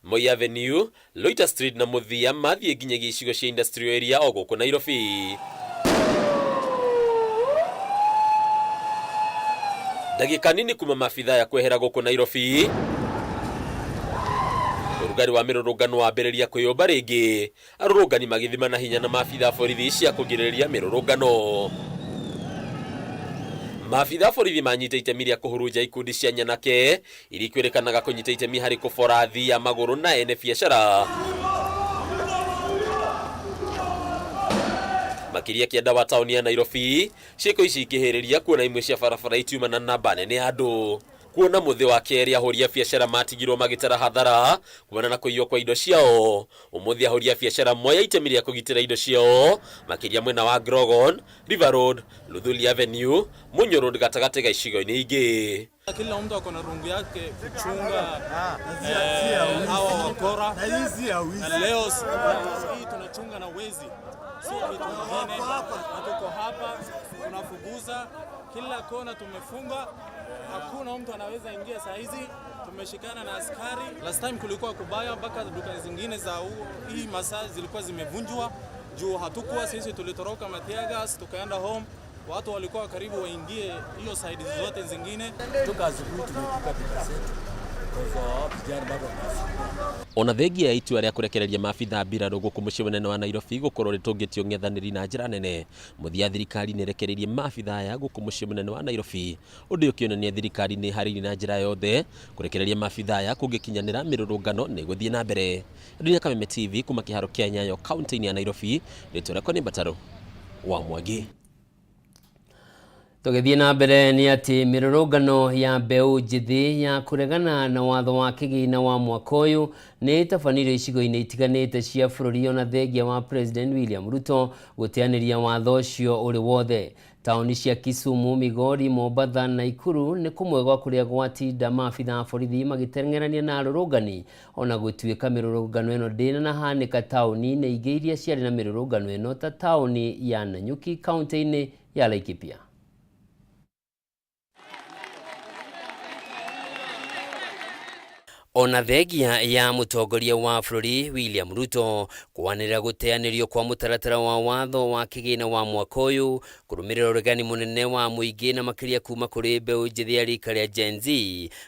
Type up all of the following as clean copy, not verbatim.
Moi Avenue, Loiter Street na mũthia mathiĩ nginyagia icigo cia industrial area o gũkũ Nairobi. Ndagĩka nini kuma maabithaa ya kwehera gũkũ Nairobi, ũrugarĩ wa mĩrũrũngano wambĩrĩria kwĩyũmba rĩngĩ, arũrũngani magĩthima na hinya na maabithaa borithi cia kũgirĩrĩria mĩrũrũngano. Maabithaa borithi manyita itemi rĩa kũhurunja ikundi cia nyanake iria ikwĩrĩkanaga kũnyita itemi harĩ kũbora athii a magũrũ na ene biacara. Makĩria kĩanda wa taũni ya Nairobi, ciĩko ici ikĩhĩrĩria kuona imwe cia barabara itiuma na namba nene ya andũ. Kuona mũthĩ wa kerĩ ahũri a biacara matigirwo magĩtara hathara kumana na kũiywo kwa indo ciao. Ũmũthĩ ahũri a biacara moya itemi rĩa kũgitĩra indo ciao makĩria mwena wa Grogon, River Road, Luthuli Avenue, Munyo Road gatagatĩ ga icigo-inĩ ingĩ. Kila mtu ako na rungu yake kuchunga hawa wakora, na leo hii tunachunga na wezi, sio kitu kingine. Na tuko hapa tunafukuza kila kona, tumefunga, hakuna mtu anaweza ingia saa hizi. Tumeshikana na askari. Last time kulikuwa kubaya, mpaka duka zingine za hii masaa zilikuwa zimevunjwa juu hatukuwa sisi, tulitoroka mateargas tukaenda home. Watu walikuwa karibu waingie hiyo side zote zingine. Toka asubuhi tumepika duka zetu kwa vijana bado wanasumbua. Ona thengia ya itua rĩa kũrekereria maabithaa mbirarũ gũkũ mũciĩ mũnene wa Nairobi gũkorwo rĩtũngĩtio ũng'ethanĩri na njĩra nene, mũthia thirikari nĩ ĩrekereirie maabithaa aya gũkũ mũciĩ mũnene wa Nairobi, ũndũ ũkĩonania thirikari nĩ ĩharĩirie na njĩra yothe kũrekereria maabithaa aya kũngĩkinyanĩra mĩrũrũngano nĩ ĩgũthiĩ na mbere. Dunia Kameme TV kuma kĩharo kĩa Nyayo kaunti-inĩ ya Nairobi, rĩtwa rĩakwa nĩ Mbatarũ wa Mwangi. Tũgĩthiĩ na mbere nĩ atĩ mĩrũrũngano ya mbeũ njĩthĩ ya kũregana na watho wa kĩgĩna wa mwaka ũyũ nĩ ĩtabanirio icigo-inĩ itiganĩte cia bũrũri ona thengia wa President William Ruto gũteanĩria watho ũcio ũrĩ wothe. Taũni cia Kisumu, Migori, Mombatha na Nakuru nĩ kũmwe gwa kũrĩa gwatinda maabithaa a borithi magĩteng'erania na arũrũngani ona gũtuĩka mĩrũrũngano ĩno ndĩnahanĩka taũni-inĩ ingĩ iria ciarĩ na mĩrũrũngano ĩno ta taũni ya Nanyuki kaunti-inĩ ya Laikipia. Ona thengia ya mũtongoria wa bũrũri William Ruto kwanĩrĩra gũteanĩrio kwa mũtaratara wa watho wa kĩgĩna wa mwaka ũyũ kũrũmĩrĩra ũregani mũnene wa mũingĩ na makĩria kuma kũrĩ mbeũ njĩthĩ ya rika rĩa Gen Z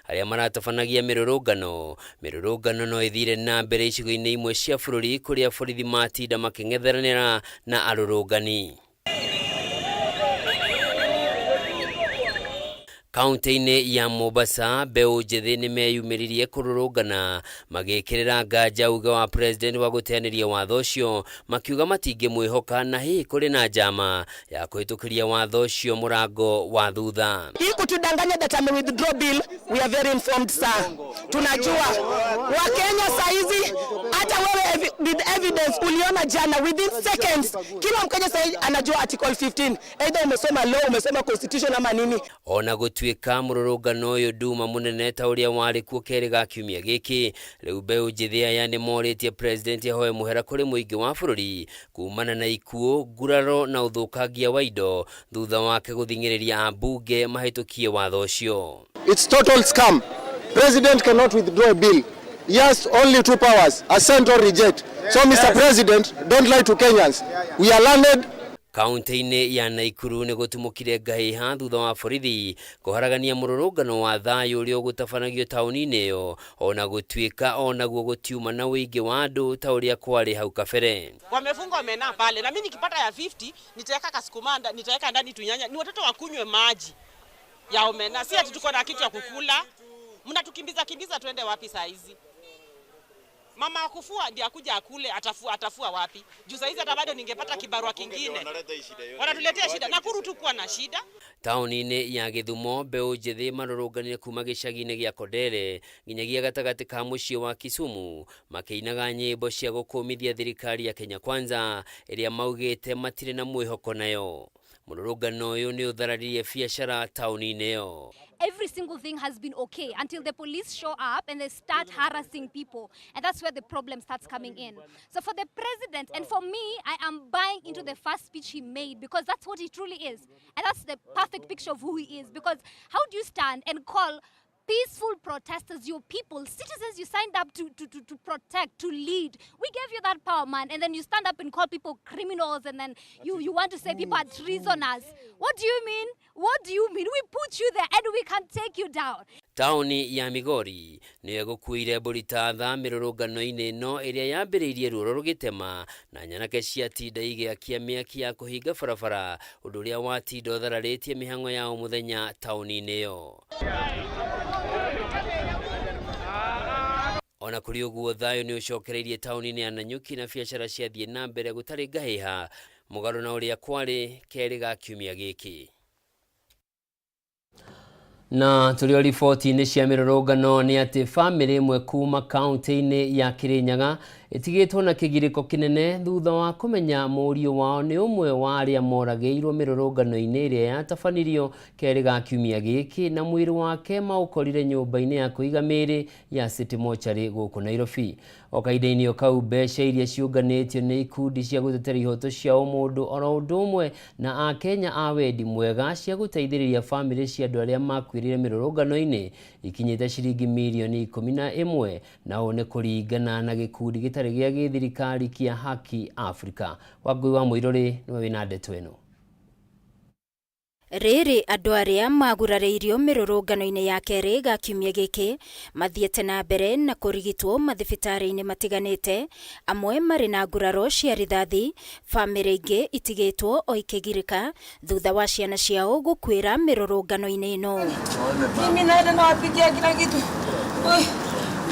arĩa maratabanagia mĩrũrũngano. Mĩrũrũngano no ĩthire na mbere icigo-inĩ imwe cia bũrũri kũrĩa borithi matinda makĩng'etheranĩra na arũrũngani. Kaunti-inĩ ya Mombasa, mbeũ njĩthĩ nĩ meyumĩririe kũrũrũngana magĩkĩrĩra nganja uge wa president wa gũteanĩria watho ũcio, makiuga matingĩmwĩhoka na hihi kũrĩ na njama ya kũhĩtũkĩria watho ũcio mũrango wa thutha. Hii kutudanganya that ame withdraw bill, we are very informed, sir. Tunajua Wakenya saa hizi, hata wewe with evidence uliona jana within seconds, kila Mkenya saa hizi anajua article 15, either umesoma law, umesoma constitution ama nini. Ona gũtuĩka mũrũrũngano ũyũ nduma mũnene ta ũrĩa warĩ kuo kerĩ ga kiumia gĩkĩ, rĩu mbeũ njĩthĩ aya nĩ morĩtie president ahoe mũhera kũrĩ mũingĩ wa bũrũri kumana na ikuũ, nguraro na ũthũkangia wa indo thutha wake gũthing'ĩrĩria ambunge mahĩtũkie watho ũcio. It's total scam. President cannot withdraw a bill. He has only two powers, assent or reject. So Mr. President, don't lie to Kenyans. We are learned. Kaunti-inĩ ya Nakuru nĩ gũtumũkire ngahĩha thutha wa borithi kũharagania mũrũrũngano wa thayũ ũrĩa ũgũtabanagio taũni-inĩ ĩyo ona gũtuĩka onaguo gũtiuma na ũingĩ wa andũ ta ũrĩa kwarĩ hau kabere. Wamefunga omena pale na mimi nikipata ya 50 nitaweka kasukuma, nitaweka ndani tunyanya, ni watoto wakunywe maji ya omena, si ati tuko na kitu ya kukula. Mnatukimbiza kimbiza tuende wapi saa hizi? Mama akufua ndiye akuja akule, atafua, atafua wapi? Juu saa hizi hata bado ningepata kibarua kingine. Wanatuletea shida. Nakuru tu kuwa na shida. Taũni-inĩ ya Gĩthumo, mbeũ njĩthĩ marũrũnganire kuma gĩcagi-inĩ gĩa Kondere nginyagia gatagatĩ ka mũciĩ wa Kisumu makĩinaga nyĩmbo cia gũkũmithia thirikari ya Kenya Kwanza ĩrĩa maugĩte matirĩ na mwĩhoko nayo. Mũrũrũngano ũyũ nĩ ũthararirie biacara taũni-inĩ ĩyo. Every single thing has been okay until the police show up and they start harassing people. And that's where the problem starts coming in. So for the president and for me, I am buying into the first speech he made because that's what he truly is. And that's the perfect picture of who he is. Because how do you stand and call Peaceful protesters, your people, citizens you signed up to protect, to lead. We gave you that power, man. And then you stand up and call people criminals, and then you want to say people are treasonous. What do you mean? What do you mean? We put you there and we can take you down. Taũni ya Migori nĩyo ĩgũkuire mbũri ta tha mĩrũrũngano-inĩ ĩno ĩrĩa yambĩrĩirie ruoro rũgĩtema na nyanake ciatinda igĩakia mĩaki ya kũhinga barabara, ũndũ ũrĩa watinda ũthararĩtie mĩhang'o ya o mũthenya taũni-inĩ ĩyo. Ona kũrĩ ũguo, thayũ nĩ ũcokereirie taũni-inĩ ya Nanyuki na biacara ciathiĩ na mbere gũtarĩ ngahĩha, mũgarũ na ũrĩa kwarĩ kerĩ ga kiumia gĩkĩ. Na tũrĩ o riboti-inĩ cia mĩrũrũngano nĩ atĩ bamĩrĩ ĩmwe kuma kaunti-inĩ ya Kĩrĩnyaga ĩtigĩtwo na kĩgirĩko kĩnene thutha wa kũmenya mũriũ wao nĩ ũmwe wa arĩa moragĩirwo mĩrũrũngano-inĩ ĩrĩa yatabanirio kerĩ ga kiumia gĩkĩ, na mwĩrĩ wake maũkorire nyũmba-inĩ ya kũiga mĩĩrĩ ya City Mortuary gũkũ Nairobi. O kahinda-inĩ o kau, mbeca iria ciũnganĩtio nĩ ikundi cia gũtetera ihoto cia ũmũndũ oro ũndũ ũmwe na akenya a wendi mwega cia gũteithĩrĩria bamĩrĩ cia andũ arĩa makuĩrĩire mĩrũrũngano-inĩ ikinyĩte ciringi mirioni 11, na ũũ nĩ kũringana na gĩkundi gĩtarĩ gĩa gĩthirikari kĩa Haki Africa. Wangũi wa Mũirũrĩ nĩwe wĩna ndeto ĩno. Rĩrĩ andũ arĩa magurarĩirio mĩrũrũngano-inĩ ya kerĩ ga kiumia gĩkĩ mathiĩte na mbere na kũrigitwo mathibitarĩ-inĩ matiganĩte, amwe marĩ na nguraro cia rithathi, bamĩrĩ ingĩ itigĩtwo o ikĩgirĩka thutha wa ciana ciao gũkuĩra mĩrũrũngano-inĩ ĩno. Mimi naenda nawapikia kila kitu. Ui,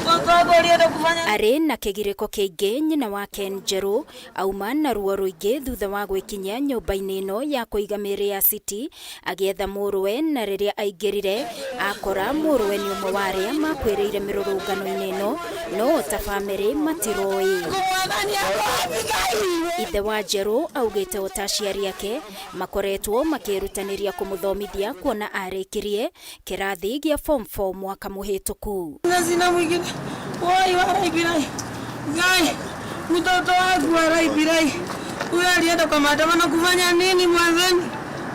mtoto wako alienda kufanya Arĩ na kĩgirĩko kĩingĩ, nyina wa Ken Njerũ auma na ruo rũingĩ thutha wa gwĩkinyia nyũmba-inĩ ĩno ya kũiga mĩĩrĩ ya City agĩetha mũrũwe, na rĩrĩa aingĩrire akora mũrũwe nĩ ũmwe wa arĩa makuĩrĩire mĩrũrũngano-inĩ ĩno, no ta bamĩrĩ matiroĩ. Ithe wa Njerũ augĩte o ta aciari ake makoretwo makĩĩrutanĩria kũmũthomithia kuona arĩkirie kĩrathi gĩa form 4 mwaka mũhĩtũku. Na sina mwingine. Woi, warai birai. Ngai, mtoto wangu warai birai. Huyo alienda kwa maandamano kufanya nini mwanzoni?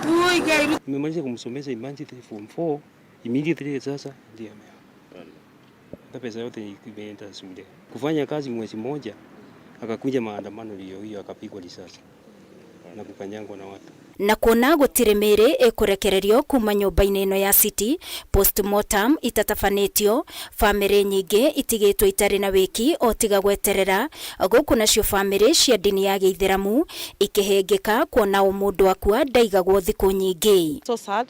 Ui, Ngai. Nimemaliza kumsomesha, imagine, form 4 immediately, sasa ndiye ame. Hata pesa yote imeenda shule. Kufanya kazi mwezi moja, akakuja maandamano hiyo hiyo, akapigwa risasi na kukanyangwa na watu. Na kuona gũtirĩ mĩĩrĩ ĩkũrekererio kuma nyũmba-inĩ ĩno ya City postmortem itatabanĩtio, bamĩrĩ nyingĩ itigĩtwo itarĩ na wĩki o tiga gweterera gũkũ, nacio bamĩrĩ cia ndini ya gĩithĩramu ikĩhĩngĩka kuona o mũndũ akua ndaigagwo thikũ nyingĩ. So sad,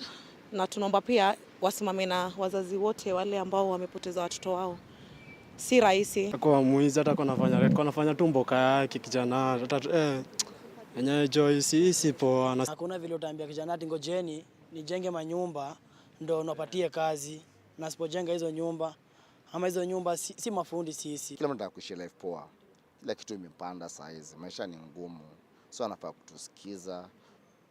na tunaomba pia wasimame na wazazi wote wale ambao wamepoteza watoto wao. Si rahisi. Kwa mwizi, hata kwa nafanya kwa nafanya tu mboka yake kijana hata enyewe joy si poa. Na Hakuna vile utaambia kijana ati ngojeni nijenge manyumba ndo napatie kazi, na sipojenga hizo nyumba ama hizo nyumba si mafundi sisi. Kila mtu anataka kuishi life poa, kila kitu imepanda saa hizi, maisha ni ngumu, so anafaa kutusikiza,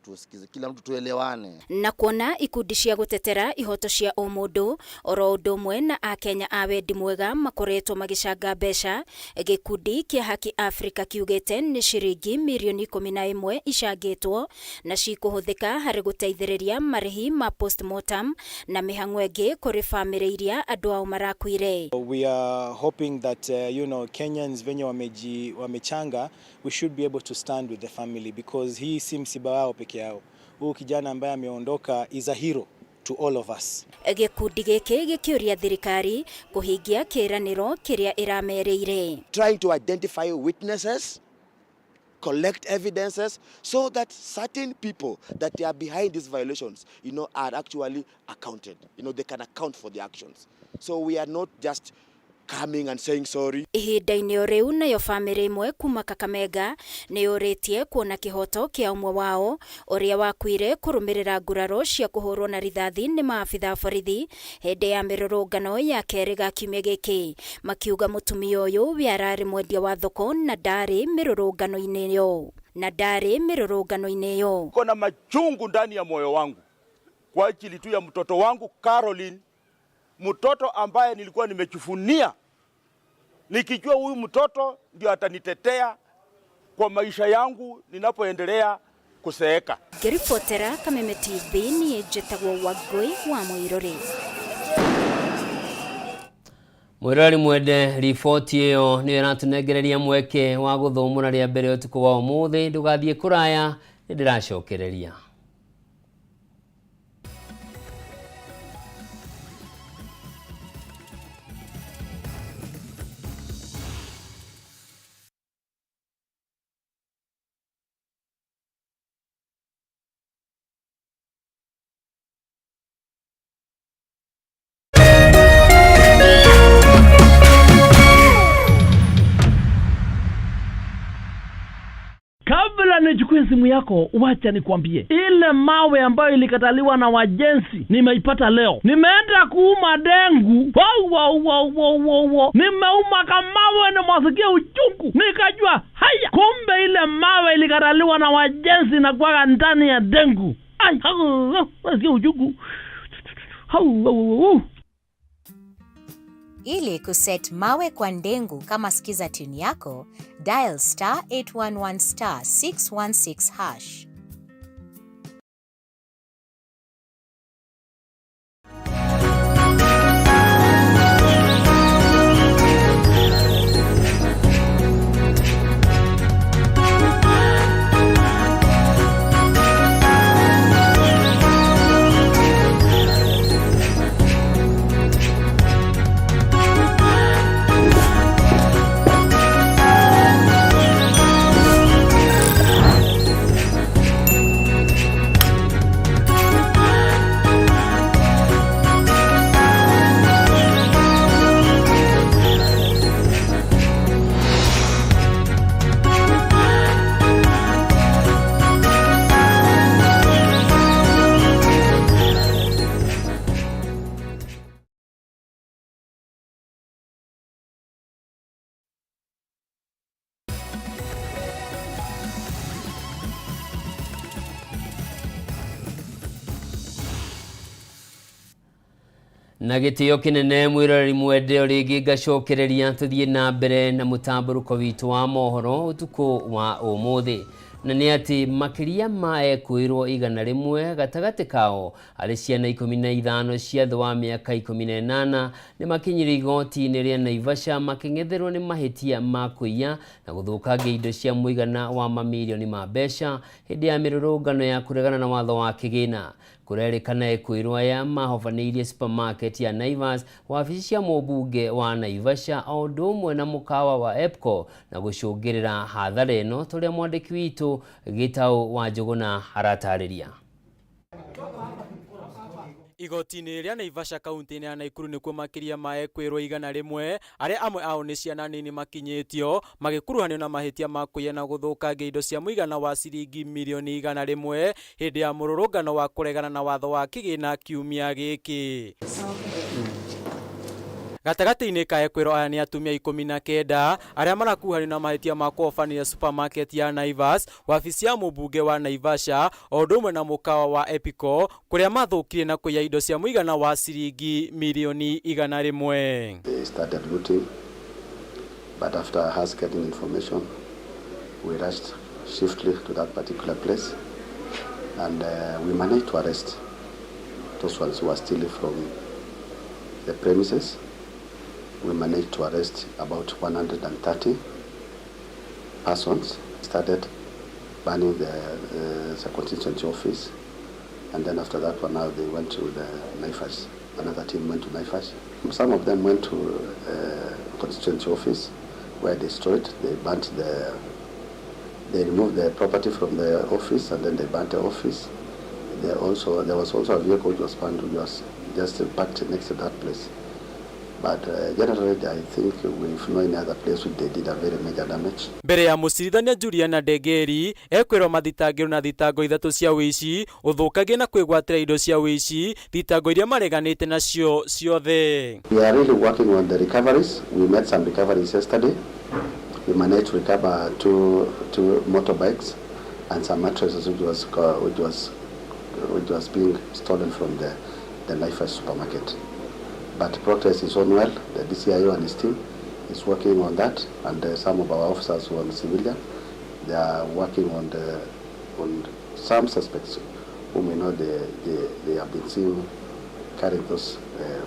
tusikize kila mtu, tuelewane. Na kuona ikundi cia gũtetera ihoto cia ũmũndũ oro ũndũ ũmwe na akenya a wendi mwega makoretwo magĩcanga mbeca, gĩkundi kĩa Haki Africa kiugĩte nĩ ciringi mirioni 11 icangĩtwo na cikũhũthĩka harĩ gũteithĩrĩria marĩhi ma postmortem na mĩhang'o ĩngĩ kũrĩ bamĩrĩ iria andũ ao marakuire. We are hoping that Kenyans venye wamechanga, we should be able to stand with the family because hii si msiba wao peke yao. Huyu kijana ambaye ameondoka is a hero to all of us. Gĩkundi gĩkĩ gĩkĩũria thirikari kũhingia kĩĩranĩro kĩrĩa ĩramerĩire. Trying to identify witnesses, collect evidences so that certain people that are behind these violations are actually accounted. They can account for the actions. So we are not just coming and saying sorry. Ihinda-inĩ o rĩu, nayo bamĩrĩ ĩmwe kuma Kakamega nĩ yũrĩtie kuona kĩhoto kĩa ũmwe wao ũrĩa wakuire kũrũmĩrĩra nguraro cia kũhũrwo na rithathi nĩ maabitha a borithi hĩndĩ ya mĩrũrũngano ya kerĩ ga kiumia gĩkĩ, makiuga mũtumia ũyũ we ararĩ mwendia wa thoko na ndarĩ mĩrũrũngano-inĩ ĩyo na ndarĩ mĩrũrũngano-inĩ ĩyo. Niko na machungu ndani ya moyo wangu kwa ajili tu ya mtoto wangu Caroline, mtoto ambaye nilikuwa nimejivunia nikijua huyu mtoto ndio atanitetea kwa maisha yangu ninapoendelea kuzeeka. Ngĩribotera Kameme TV, niĩ njĩtagwo Wangũi wa Mũirũrĩ. Mwiroreri mwende, riboti ĩyo nĩyo ĩratũnengereria mweke wa gũthũmũra rĩa mbere ũtukũ wa ũmũthĩ. Ndũgathiĩ kũraya, nĩ ndĩracokereria. Kabla nichukue simu yako, wacha nikwambie, ile mawe ambayo ilikataliwa na wajenzi nimeipata leo. Nimeenda kuuma dengu, wow, wow, wow, wow, wow, wow. Nimeuma kamawe na masikia uchungu, nikajua haya, kumbe ile mawe ilikataliwa na wajenzi na kuwaga ndani ya dengu. Ai, hau, hau, nasikia uchungu. Hau, hau, hau. Ili kuset mawe kwa ndengu kama skiza tune yako, dial star 811 star 616 hash. Na gĩtĩo kĩnene mwĩroreri mwende, o rĩngĩ ngacokereria tũthiĩ na mbere na mũtambũrũko witũ wa mohoro ũtukũ wa ũmũthĩ, na nĩ atĩ makĩria ma ekwĩrwo 100, gatagatĩ kao arĩ ciana 15 cia thĩ wa mĩaka 18, nĩ makinyire igoti-inĩ rĩa Naivasha makĩng'etherwo nĩ mahĩtia ma kũiya na gũthũkangia indo cia mũigana wa mamirioni ma mbeca hĩndĩ ya mĩrũrũngano ya kũregana na watho wa kĩgĩna. Kũrerĩkana ekwĩrwo aya mahobanĩirie supermarket ya Naivas, wabici cia mũmbunge wa Naivasha o ũndũ ũmwe na mũkawa wa Epco na gũcũngĩrĩra hathara ĩno, tũrĩa mwandĩki witũ Gĩtaũ wa Njũgũna aratarĩria. Igoti-inĩ rĩa Naivasha kaunti-inĩ ya Naikuru nĩkuo makĩria ma ekwĩrwo 100 arĩa amwe ao nĩ ciana nini makinyĩtio magĩkuruhanio na mahĩtia ma kũiya na gũthũkangia indo cia mũigana wa ciringi mirioni 100 hĩndĩ ya mũrũrũngano wa kũregana na watho wa kĩgĩna kiumia gĩkĩ. Gatagatĩ-inĩ ka ekwĩrwo aya nĩ atumia 19 arĩa marakuruhanio na mahĩtia ma kũhobanĩria supermarket ya Naivas, wabici ya mũmbunge wa Naivasha o ũndũ ũmwe na mũkawa wa Epico kũrĩa mathũkirie na kũiya indo cia mũigana wa ciringi mirioni 100. They started looting, but after us getting information, we rushed swiftly to that particular place and we managed to arrest those ones who were stealing from the premises. We managed to arrest about 130 persons. Started burning the constituency office, and then after that one, now they went to the Naivas. Another team went to Naivas. Some of them went to constituency office where they destroyed. They burnt the. They removed the property from the office and then they burnt the office. There was also a vehicle which was found, which was just parked next to that place. But generally, I think we've known any other place which they did a very major damage. Mbere ya mũcirithania Juliana Ndengeri ekwĩrwo mathitangĩrwo na thitango ithatũ cia ũici, ũthũkangia na kwĩgwatĩra indo cia ũici, thitango iria mareganĩte nacio ciothe. We are really working on the recoveries. We made some recoveries yesterday. We managed to recover two motorbikes and some mattresses which was being stolen from the Naivas supermarket. But progress is on well. The DCIO and his team is working on that, and some of our officers who are on civilian, they are working on some suspects whom we know they have been seen carrying those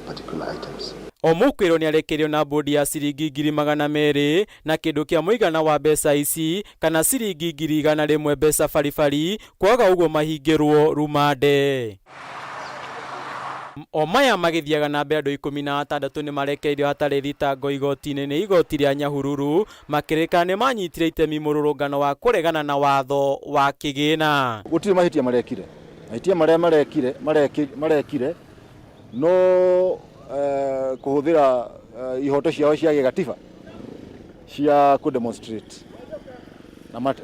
particular items. O mũkwĩrwo nĩarekereirio na mbũndi ya ciringi 200,000 na kĩndũ kĩa mũigana wa mbeca ici kana ciringi 100,000 mbeca baribari, kwaga ũguo mahingĩrwo rumande. O maya magĩthiaga na mbere andũ 16 nĩmarekereirio hatarĩ thitango igoti-inĩ nĩ igoti rĩa Nyahururu makĩrĩkana nĩmanyitire itemi mũrũrũngano wa kũregana na watho wa kĩgĩna. Gũtirĩ mahĩtia marekire, mahĩtia marĩa marekire marekire no kũhũthĩra ihoto ciao cia gĩgatiba cia kũ demonstrate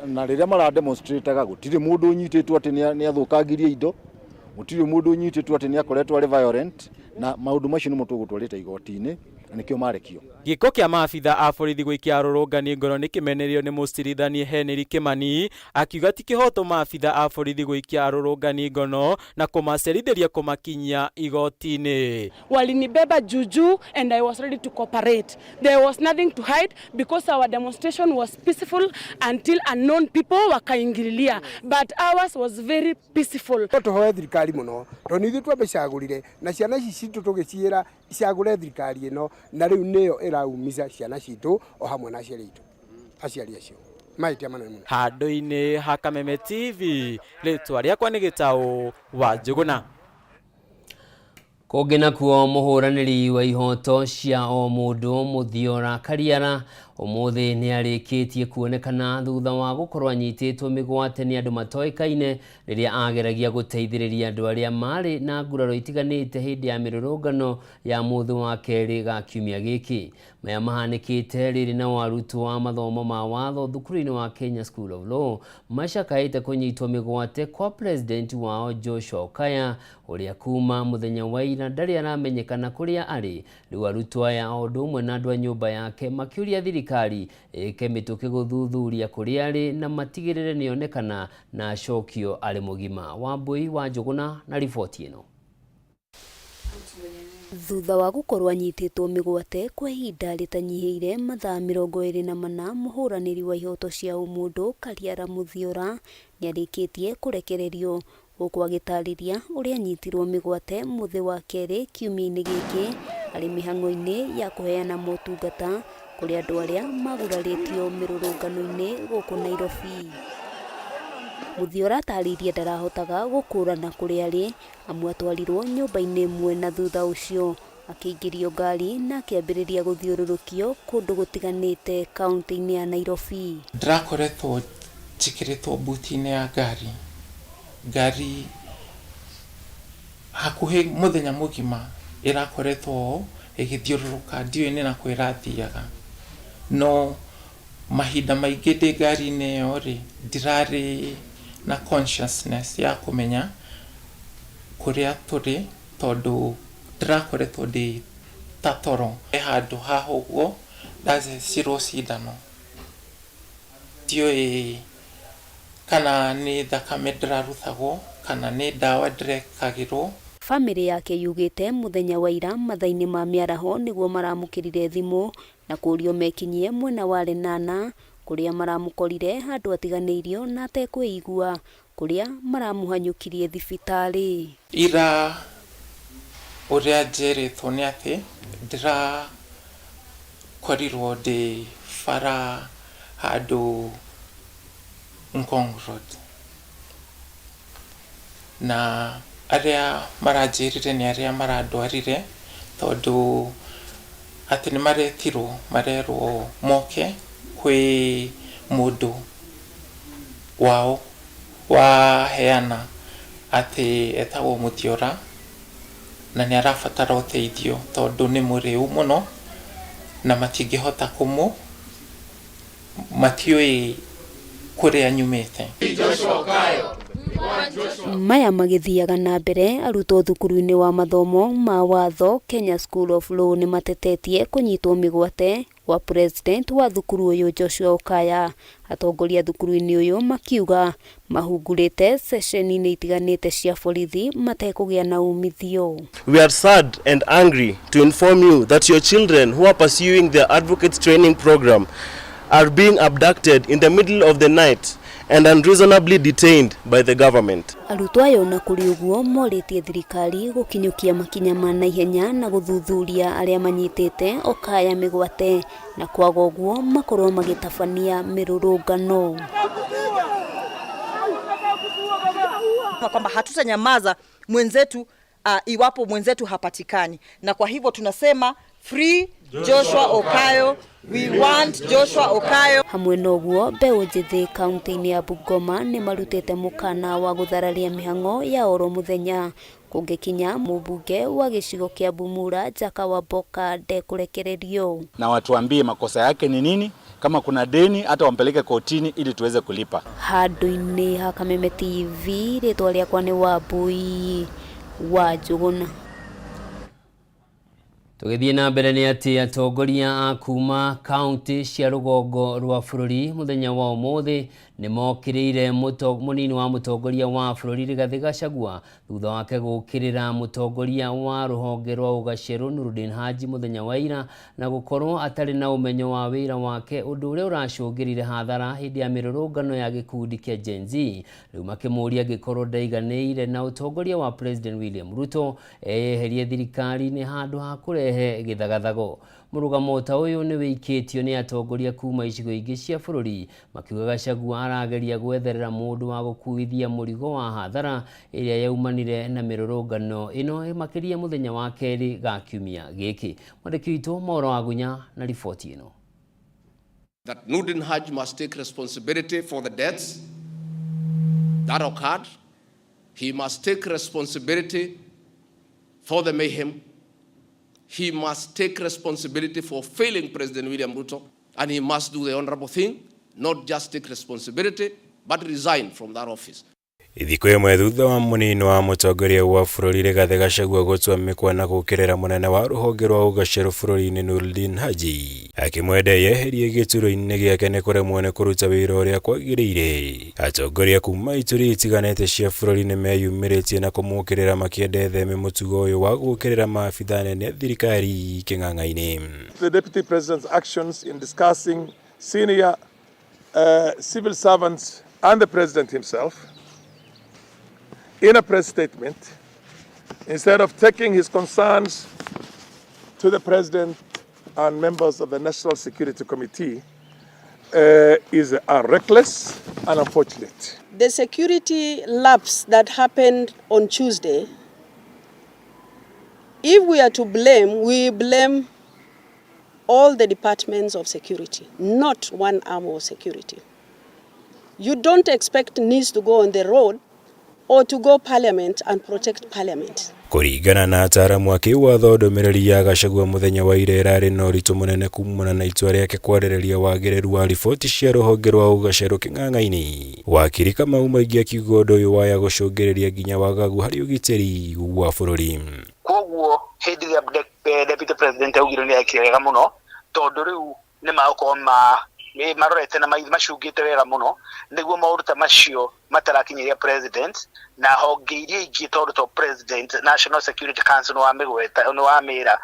na rĩrĩa mara demonstrate-aga gũtirĩ mũndũ ũnyitĩtwo atĩ nĩ athũkangirie indo, gũtirĩ mũndũ ũnyitĩtwo atĩ nĩ akoretwo arĩ violent, na maũndũ macio nĩmo tũgũtwarĩte igoti-inĩ na nĩkĩo marekio. Gĩko kĩa maabitha a borithi gũikia arũrũngani ngoro nĩkĩmenereirio nĩ mũcirithania Henry Kimani akiuga ti kĩhoto maabitha a borithi gũikia arũrũngani ngono na kũmacerithĩria kũmakinyia igoti-inĩ. Walinibeba juujuu and I was ready to cooperate. There was nothing to hide because our demonstration was peaceful until unknown people wakaingililia. But ours was very peaceful. No tũhoe thirikari mũno tondũ nĩ ithuĩ twamĩcagũrire na ciana ici citũ tũgĩciĩra icagũre thirikari ĩno na rĩu nĩyo ĩraumiza ciana citũ o hamwe na aciari aitũ aciari acio mahĩtia manene mũno. Handũ-inĩ ha Kameme TV, rĩtwa rĩakwa nĩ Gĩtaũ wa Njũgũna. Kũngĩ nakuo mũhũranĩri wa ihoto cia o mũndũ Mũthiora Kariara ũmũthĩ nĩ arĩkĩtie kuonekana thutha wa gũkorwo anyitĩtwo mĩgwate nĩ andũ matoĩkaine rĩrĩa ageragia gũteithĩrĩria andũ arĩa marĩ na nguraro itiganĩte hĩndĩ ya mĩrũrũngano ya mũthĩ wa kerĩ ga kiumia gĩkĩ. Maya mahanĩkĩte rĩrĩ nao arutwo a mathomo ma watho thukuru-inĩ wa Kenya School of Law macakaĩte kũnyitwo mĩgwate kwa president wao Joshua Okaya ũrĩa kuma mũthenya wa ira ndarĩ aramenyekana kũrĩa arĩ. Rĩu arutwo aya o ũndũ ũmwe na andũ a nyũmba yake makĩũria thirikari ĩke mĩtũkĩ gũthuthuria kũrĩa arĩ na matigĩrĩre nĩonekana na acokio arĩ mũgima. Wambui wa Njũgũna na riboti ĩno. Thutha wa gũkorwo anyitĩtwo mĩgwate kwa ihinda rĩtanyihĩire mathaa 24, mũhũranĩri wa ihoto cia ũmũndũ Kariara Mũthiora nĩarĩkĩtie kũrekererio gũkũ agĩtarĩria ũrĩa anyitirwo mĩgwate mũthĩ wa kerĩ kiumia-inĩ gĩkĩ arĩ mĩhang'o-inĩ ya kũheana motungata kũrĩ andũ arĩa magurarĩtio mĩrũrũngano-inĩ gũkũ Nairobi. Mũthiora atarĩirie ndarahotaga gũkũrana kũrĩa arĩ amu atwarirwo nyũmba-inĩ ĩmwe na thutha ũcio akĩingĩrio ngari na akĩambĩrĩria gũthiũrũrũkio kũndũ gũtiganĩte kaunti-inĩ ya Nairobi. Ndĩrakoretwo njĩkĩrĩtwo mbuti-inĩ ya ngari, ngari hakuhĩ mũthenya mũgima ĩrakoretwo ĩgĩthiũrũrũka ndiũĩ nĩ nakũ ĩrathiaga, no mahinda maingĩ ndĩ ngari-inĩ ĩyo rĩ, ndirarĩ na consciousness ya kũmenya kũrĩa tũrĩ tondũ ndĩrakoretwo ndĩ ta toro. He handũ haha ũguo ndathecirwo cindano, ndiũĩ kana nĩ thakame ndĩrarutagwo kana nĩ ndawa ndĩrekagĩrwo. Bamĩrĩ yake yugĩte mũthenya wa ira mathaa-inĩ ma mĩaraho nĩguo maramũkĩrire thimũ na kũrio mekinyie mwena wa Lenana kũrĩa maramũkorire handũ atiganĩirio na atekwĩigua kũrĩa maramũhanyũkirie thibitarĩ. Ira ũrĩa njerĩtwo nĩ atĩ ndĩrakorirwo ndĩ bara handũ Ngong Road na arĩa maranjĩrire nĩ arĩa marandwarire tondũ atĩ nĩ maretirwo marerwo moke kwĩ mũndũ wao waheana atĩ etagwo Mũthiora na nĩ arabatara ũteithio tondũ nĩ mũrĩu mũno na matingĩhota kũmũ matiũĩ kũrĩa nyumĩte. Maya magĩthiaga na mbere arutwo thukuru-inĩ wa mathomo ma watho Kenya School of Law nĩ matetetie kũnyitwo mĩgwate wa president wa thukuru ũyũ Joshua Okaya. Atongoria thukuru-inĩ ũyũ makiuga mahungurĩte ceceni-inĩ itiganĩte cia borithi matekũgĩa na umithio. We are sad and angry to inform you that your children who are pursuing their advocates training program are being abducted in the middle of the night and unreasonably detained by the government. Arutwo aya ona kũrĩ ũguo morĩtie thirikari gũkinyũkia makinya ma naihenya na gũthuthuria arĩa manyitĩte Okaya mĩgwate na kwaga ũguo makorwo magĩtabania mĩrũrũngano. Kwamba hatutanyamaza mwenzetu iwapo mwenzetu hapatikani, na kwa hivyo tunasema free Joshua Okayo, we want Joshua Okayo. Hamwe na ũguo mbeũ njĩthĩ kaunti-inĩ ya Bungoma nĩ marutĩte mũkana wa gũthararia mĩhang'o ya oro mũthenya kũngĩkinya mũmbunge wa gĩcigo kĩa Bumula Jack Wamboka ndekũrekererio. Na watuambie makosa yake ni nini, kama kuna deni hata wampeleke kotini ili tuweze kulipa. Handũ-inĩ ha Kameme TV rĩtwa rĩakwa nĩ Wambui wa Njũgũna. Tũgĩthiĩ na mbere nĩ atĩ atongoria a kuma kaunti cia rũgongo rwa bũrũri mũthenya wa ũmũthĩ nĩ mokĩrĩire mũnini wa mũtongoria wa bũrũri Rigathĩ Gachagua thutha wake gũũkĩrĩra mũtongoria wa rũhonge rwa ũgacerũ Nurdin Haji mũthenya wa ira na gũkorwo atarĩ na ũmenyo wa wĩra wake, ũndũ ũrĩa ũracũngĩrire hathara hĩndĩ ya mĩrũrũngano ya gĩkundi kĩa Gen Z. Rĩu makĩmũria angĩkorwo ndaiganĩire na ũtongoria wa President William Ruto eyeherie thirikari-inĩ handũ ha kũrehe gĩthagathago. Mũrũgamo ta ũyũ nĩ wĩikĩtio nĩ atongoria kuma icigo ingĩ cia bũrũri makiuga Gachagua arageria gwetherera mũndũ wa gũkuithia mũrigo wa hathara ĩrĩa yaumanire na mĩrũrũngano ĩno makĩria mũthenya wa kerĩ ga kiumia gĩkĩ. Mwandĩki witũ Mauro Wagunya na riboti ĩno. That Nurdin Haji must take responsibility for the deaths that occurred. He must take responsibility for the mayhem. He must take responsibility for failing President William Ruto, and he must do the honorable thing, not just take responsibility, but resign from that office. Thikũ ĩmwe thutha wa mũnini wa mũtongoria wa bũrũri Rigathĩ Gachagua gũtua mĩkwa na gũũkĩrĩra mũnene wa rũhonge rwa ũgacerũ bũrũri-inĩ Nurdin Haji akĩmwenda yeherie gĩturwa-inĩ gĩake nĩ kũremwo nĩ kũruta wĩra ũrĩa kwagĩrĩire. Atongoria kuma ituri itiganĩte cia bũrũri nĩ meyumĩrĩtie na kũmũũkĩrĩra makĩenda etheme mũtugo ũyũ wa gũũkĩrĩra maabitha anene a thirikari kĩng'ang'a-inĩ. The Deputy President's actions in discussing senior civil servants and the President himself in a press statement, instead of taking his concerns to the President and members of the National Security Committee, is reckless and unfortunate. The security lapse that happened on Tuesday, if we are to blame, we blame all the departments of security, not one arm of security. You don't expect NIS to go on the road or to go parliament and protect parliament. Kũringana na ataaramu a kĩwatho, ndũmĩrĩri ya Gachagua mũthenya wa ira ĩrarĩ na ũritũ mũnene kumana na itua rĩake kwarĩrĩria wagĩrĩru wa riboti cia rũhonge rwa ũgacerũ kĩng'ang'a-inĩ. Wakiri Kamau Maingi akiuga ũndũ ũyũ waya gũcũngĩrĩria nginya wagagu harĩ ũgitĩri wa bũrũri. Koguo hĩndĩ ĩrĩa Deputy President augire nĩ ekire wega mũno, tondũ rĩu nĩ magũkorwo marorete na macungĩte wega mũno nĩguo maũndũ ta macio matarakinyĩria president na honge iria ingĩ, tondũ to president National Security Council nĩ wamĩgweta nĩ wamĩra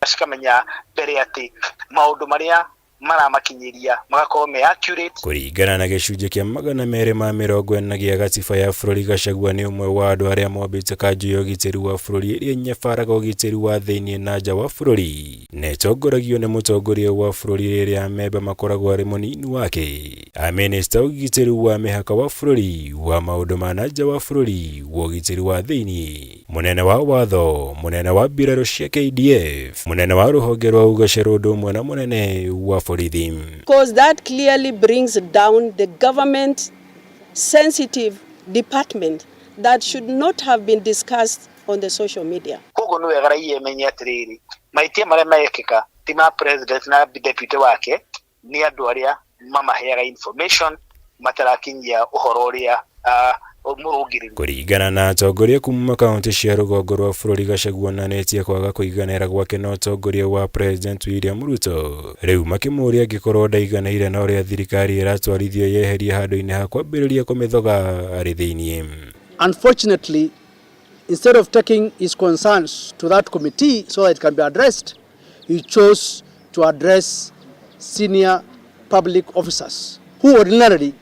cikamenya mbere atĩ maũndũ marĩa maramakinyĩria magakorwo me accurate. Kũringana na gĩcunjĩ kĩa 240 gĩa gatiba ya bũrũri, Gachagua nĩ ũmwe wa andũ arĩa mombĩte kanjũ ya ũgitĩri wa bũrũri ĩrĩa ĩnyabaraga ũgitĩri wa thĩinĩ na nja wa bũrũri na ĩtongoragio nĩ mũtongoria wa bũrũri rĩrĩa amemba makoragwo arĩ mũnini wake, amĩnĩsta ũgitĩri wa mĩhaka wa bũrũri, wa maũndũ ma na nja wa bũrũri, wa ũgitĩri wa thĩinĩ, mũnene wa watho, mũnene wa mbirarũ cia KDF, mũnene wa rũhonge rwa ũgacerũ, ũndũ ũmwe na mũnene wa borithi. Because that clearly brings down the government sensitive department that should not have been discussed on the social media. Koguo nĩ wega raia ĩmenye atĩrĩrĩ, mahĩtia marĩa mekĩka ti ma president na deputy wake, nĩ andũ arĩa mamaheaga information matarakinyia ũhoro ũrĩa mũrũngĩrĩru. Kũringana na atongoria kuma kaunti cia rũgongo rwa bũrũri, Gachagua onanĩtie kwaga kũiganĩra gwake na ũtongoria wa President William Ruto, rĩu makĩmũũria angĩkorwo ndaiganĩire na ũrĩa thirikari ĩratwarithio yeherie handũ-inĩ ha kwambĩrĩria kũmĩthoga arĩ thĩinĩ. Unfortunately, instead of taking his concerns to that committee so that it can be addressed, he chose to address senior public officers who ordinarily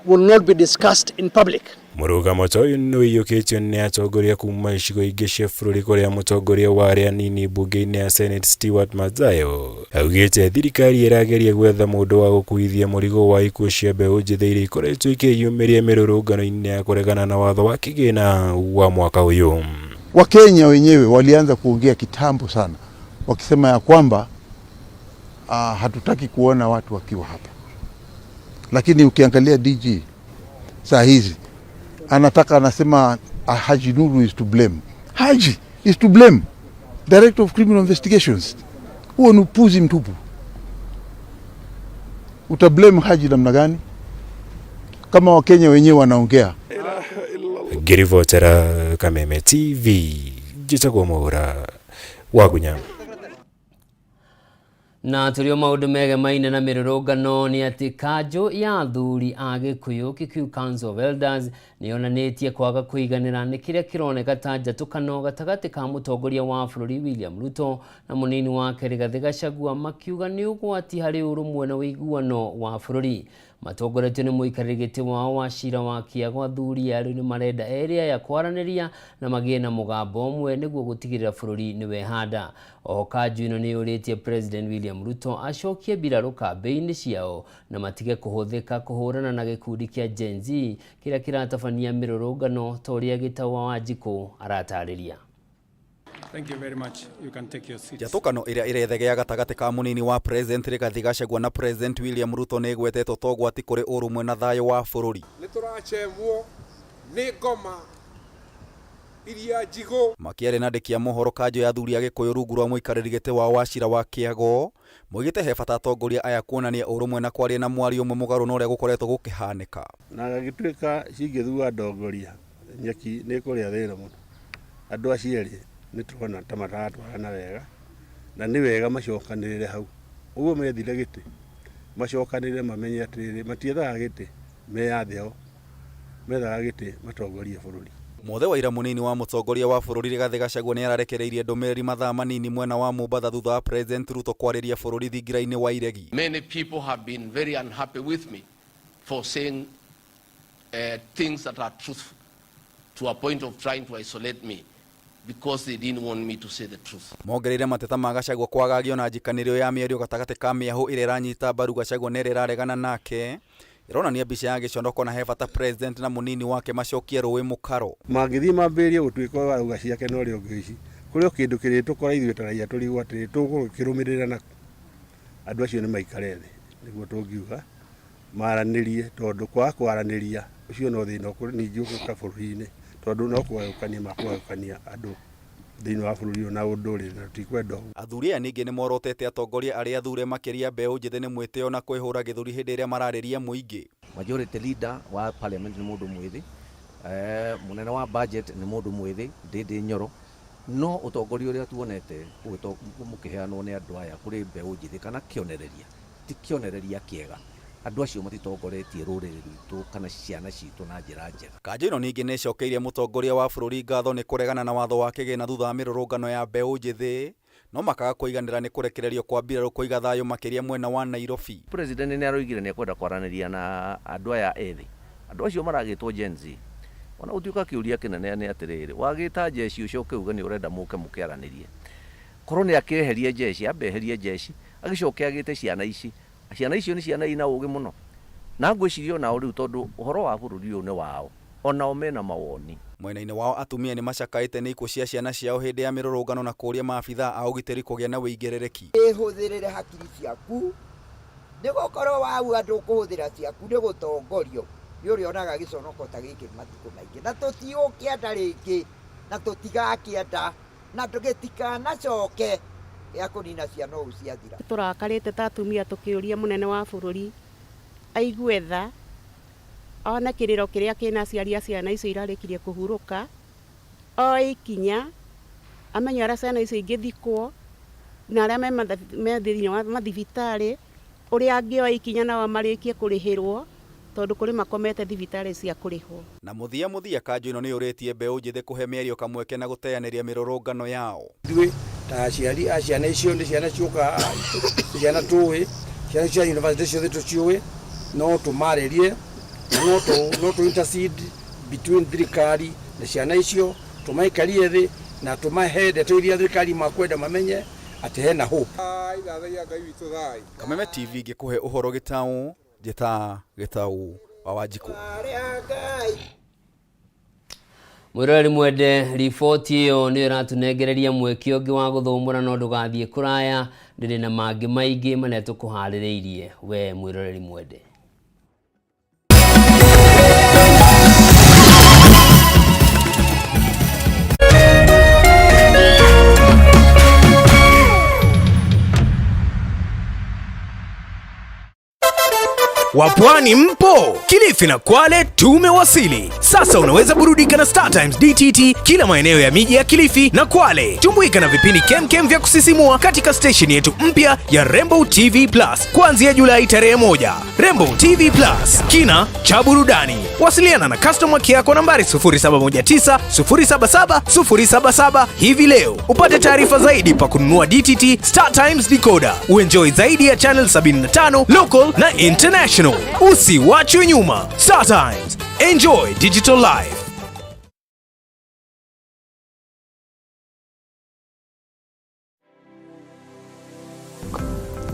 will not be discussed in public. Mũrũgamo ta ũyũ nĩ ũiyũkĩtio nĩ atongoria kuma icigo ingĩ cia bũrũri kũrĩa mũtongoria wa arĩa anini mbunge-inĩ ya Senate Stewart Madzayo augĩte thirikari ĩrageria gwetha mũndũ wa gũkuithia mũrigo wa ikuũ cia mbeũ njĩthĩ iria ikoretwo ikĩyumĩria mĩrũrũngano-inĩ ya kũregana na watho wa kĩgĩna wa mwaka ũyũ. Wakenya wenyewe walianza kuongea kitambo sana wakisema ya kwamba hatutaki kuona watu wakiwa hapa, lakini ukiangalia DG saa hizi anataka anasema, Haji Nuru is to blame. Haji is to blame, Director of Criminal Investigations. Huo ni upuzi mtupu. Uta blame Haji namna gani kama Wakenya wenyewe wanaongea? Ngĩribotera Kameme TV njĩtagwo Mwaura Wagunya. Na tũrĩ o maũndũ megemaine na mĩrũrũngano nĩ atĩ kanjũ ya athuri a Gĩkũyũ Kikuyu Council of Elders nĩ yonanĩtie kwaga kũiganĩra nĩ kĩrĩa kĩroneka ta njatũkano gatagatĩ ka mũtongoria wa bũrũri William Ruto na mũnini wake Rigathĩ Gachagua, makiuga nĩ ũgwati harĩ ũrũmwe na ũiguano wa bũrũri. Matongoretio nĩ mũikarĩri gĩtĩ wao wa cira wa Kĩago, athuri aya rĩu nĩ marenda erĩ aya kwaranĩria na magĩe na mũgambo ũmwe nĩguo gũtigĩrĩra bũrũri nĩ wehanda. Oho kanjũ ĩno nĩ yũrĩtie President William Ruto acokie mbirarũ kambĩ-inĩ ciao na matige kũhũthĩka kũhũrana na gĩkundi kĩa Gen Z kĩrĩa kĩratabania mĩrũrũngano ta ũrĩa Gĩtaũ wa Wanjikũ aratarĩria. Thank you very much. You can take your seats. Njatũkano ĩrĩa ĩrethegea gatagatĩ ka mũnini wa President Rigathi Gachagua na President William Ruto nĩ ĩgwetetwo ta ũgwati kũrĩ ũrũmwe na thayũ wa bũrũri. Nĩ tũracemwo nĩ ngoma iria njigũ. Makĩaria na andĩki a mohoro, kanjũ ya athuri a Gĩkũyũ rungu rwa mũikarĩri gĩtĩ wao wa cira wa Kĩago moigĩte he bata atongoria aya kuonania ũrũmwe na kwaria na mwario ũmwe mũgarũ na ũrĩa gũkoretwo gũkĩhanĩka. Na gagĩtuĩka cingĩthua ndongoria nyeki nĩ ĩkũrĩa thĩna mũno. Andũ acio erĩ nĩ tũrona ta mataratwarana wega, na nĩ wega macokanĩrĩre hau. Ũguo methire gĩtĩ macokanĩrĩre mamenye atĩrĩrĩ, matiethaga gĩtĩ meyathe o, methaga gĩtĩ matongorie bũrũri. Mothe wa ira mũnini wa mũtongoria wa bũrũri Rigathĩ Gachagua nĩ ararekereirie ndũmĩrĩri mathaa manini mwena wa Mombatha thutha wa President Ruto kwarĩria bũrũri thingira-inĩ wa Iregi. Many people have been very unhappy with me for saying things that are truthful, to a point of trying to isolate me because they didn't want me to say the truth. Mongereire mateta ma Gachagua kwagagio na njikanĩrio ya mĩario gatagatĩ ka mĩahũ ĩrĩa ĩranyita mbaru Gachagua na ĩrĩa ĩraregana nake ĩronania mbica ya gĩconoko na he bata president na mũnini wake macokie rũĩ mũkaro. Mangĩthiĩ mambĩrĩrie gũtuĩka ũyũ arauga ciake na ũrĩa ũngĩ ici, kũrĩ o kĩndũ kĩrĩtũkora ithuĩ ta raia tũrigwo atĩrĩ tũgũkĩrũmĩrĩra naku. Andũ acio nĩ maikare thĩ nĩguo tũngiuga maranĩrie, tondũ kwaga kwaranĩria ũcio no thĩna ningĩ ũgũka bũrũri-inĩ, tondũ no kũgayũkania makũgayũkania andũ thĩinĩ wa bũrũri ũyũ na ũndũrĩrĩ, na tũtikwenda ũguo. Athuri aya ningĩ nĩ morotete atongoria arĩa athure makĩria mbeũ njĩthĩ nĩ mwĩtĩo na kwĩhũra gĩthũri hĩndĩ ĩrĩa mararĩria mũingĩ. Majority leader wa parliament nĩ mũndũ mwĩthĩ, mũnene wa budget nĩ mũndũ mwĩthĩ Ndindi Nyoro, no ũtongoria ũrĩa tuonete mũkĩheanwo nĩ andũ aya kũrĩ mbeũ njĩthĩ kana kĩonereria ti kĩonereria kĩega. Andũ acio matitongoretie rũrĩrĩ rwitũ kana ciana citũ na njĩra njega. Kanjũ ĩno ningĩ nĩ ĩcokeirie mũtongoria wa bũrũri ngatho nĩ kũregana na watho wa kĩgĩna thutha wa mĩrũrũngano ya mbeũ njĩthĩ, no makaga kũiganĩra nĩ kũrekererio kwa mbirarũ kũiga thayũ makĩria mwena wa Nairobi. President nĩ aroigire nĩ ekwenda kwaranĩria na andũ aya ethĩ, andũ acio maragĩtwo Gen Z. Ona gũtuĩka kĩũria kĩnene nĩ atĩrĩrĩ, wagĩta jeshi ũcoke uge nĩ ũrenda mũke mũkĩaranĩrie. Korwo nĩ akĩeherie jeshi, ambe eherie jeshi, agĩcoke agĩte ciana ici. Ciana icio nĩ ciana ina ũgĩ mũno. Na ngwĩciria onao rĩu tondũ ũhoro wa bũrũri ũyũ nĩ wao, onao mena mawoni. Mwena-inĩ wao atumia nĩ macakaĩte nĩ ikuũ cia ciana ciao hĩndĩ ya mĩrũrũngano na kũũria maabithaa a ũgitĩri kũgĩa na wĩigĩrĩrĩki. Wĩhũthĩrĩre hakiri ciaku, nĩ gũkorwo wauga ndũkũhũthĩra ciaku nĩ gũtongorio nĩ ũrĩonaga gĩconoko ta gĩkĩ matukũ maingĩ, na tũtigũkĩenda rĩngĩ, na tũtigakĩenda, na gĩtikanacoke gĩa kũnina ciana ũũ ciathira. Tũrakarĩte ta atumia tũkĩũria mũnene wa bũrũri aigue tha, one kĩrĩro kĩrĩa kĩna aciari a ciana icio irarĩkirie kũhurũka, oe ikinya amenye ũrĩa ciana icio ingĩthikwo na arĩa me thĩinĩ wa mathibitarĩ, ũrĩa angĩoya ikinya nao marĩkie kũrĩhĩrwo, tondũ kũrĩ makomete thibitarĩ cia kũrĩhwo. Na mũthia mũthia kanjũ ĩno nĩ yũrĩtie mbeũ njĩthĩ kũhe mĩario kamweke na gũteanĩria mĩrũrũngano yao. Ithuĩ ta aciari a ciana icio nĩ ciana ciũkaga, ciana tũĩ, ciana cia university ciothe tũciũĩ, no tũmarĩrie Na no tũ no tũ intercede between thirikari na ciana icio, tũmaikarie thĩ na tũmahe ndeto iria thirikari makwenda mamenye atĩ hena hope. Kameme TV ngĩkũhe ũhoro gĩtaũ njĩta gĩtaũ wa Wanjikũ. Mwĩroreri mwende, riboti ĩyo nĩyo ĩratũnengereria mweke ũngĩ wa gũthũmũra, no ndũgathiĩ kũraya, ndĩrĩ na mangĩ maingĩ marĩa tũkũharĩrĩirie we mwĩroreri mwende. Wapwani mpo? Kilifi na Kwale tumewasili. Sasa unaweza burudika na Star Times DTT kila maeneo ya miji ya Kilifi na Kwale. Tumbuika na vipindi kemkem vya kusisimua katika station yetu mpya ya Rainbow TV Plus kuanzia Julai tarehe 1. Rainbow TV Plus, kina cha burudani. Wasiliana na customer care kwa nambari 0719 077 077 hivi leo upate taarifa zaidi pa kununua DTT Star Times decoder. Uenjoy zaidi ya channel 75 local na international. Usiwachwe nyuma. Star Times, enjoy digital life.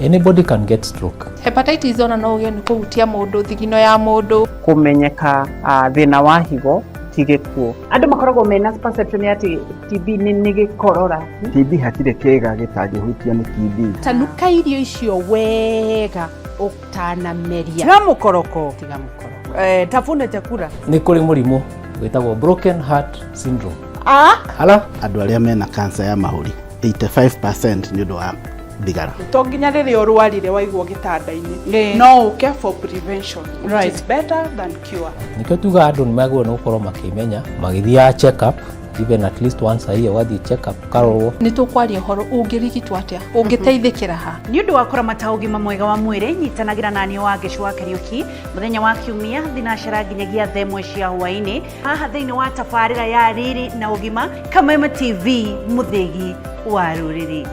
Anybody can get stroke. Hepatitis ona no ũgĩe nĩ kũhutia mũndũ, thigino ya mũndũ. Kũmenyeka thĩna wa higo ti gĩkuũ. Andũ makoragwo mena perception ya atĩ TB nĩ gĩkorora. TB hatirĩ kĩga gĩtangĩhutio nĩ TB. Tanuka irio icio wega ũtanameria. Tiga mũkoroko. Tiga mũkoroko. Tafuna chakula. Nĩ kũrĩ mũrimũ wĩtagwo broken heart syndrome. Ala. Andũ arĩa mena cancer ya mahũri 85% nĩ ũndũ wa thigara. To nginya rĩrĩa ũrwarire waigwo gĩtanda-inĩ, no ũke for prevention, which is better than cure. Nĩkĩo tugaga andũ nĩ magĩrĩirwo nĩ gũkorwo makĩmenya magĩthiaga check up even at least once a year, ũgathiĩ check up ũkarorwo. Nĩ tũkwaria ũhoro ũngĩrigitwo atĩa, ũngĩteithĩkĩra ha. Nĩ ũndũ wa kũramata ũgima mwega wa mwĩrĩ, nyitanagĩra na niĩ Wangeci wa Kariũki mũthenya wa Kiumia thinacara nginyagia thaa ĩmwe cia hwaĩ-inĩ haha thĩinĩ wa tabarĩra ya Riri na Ũgima, Kameme TV, mũthĩgi wa rũrĩrĩ.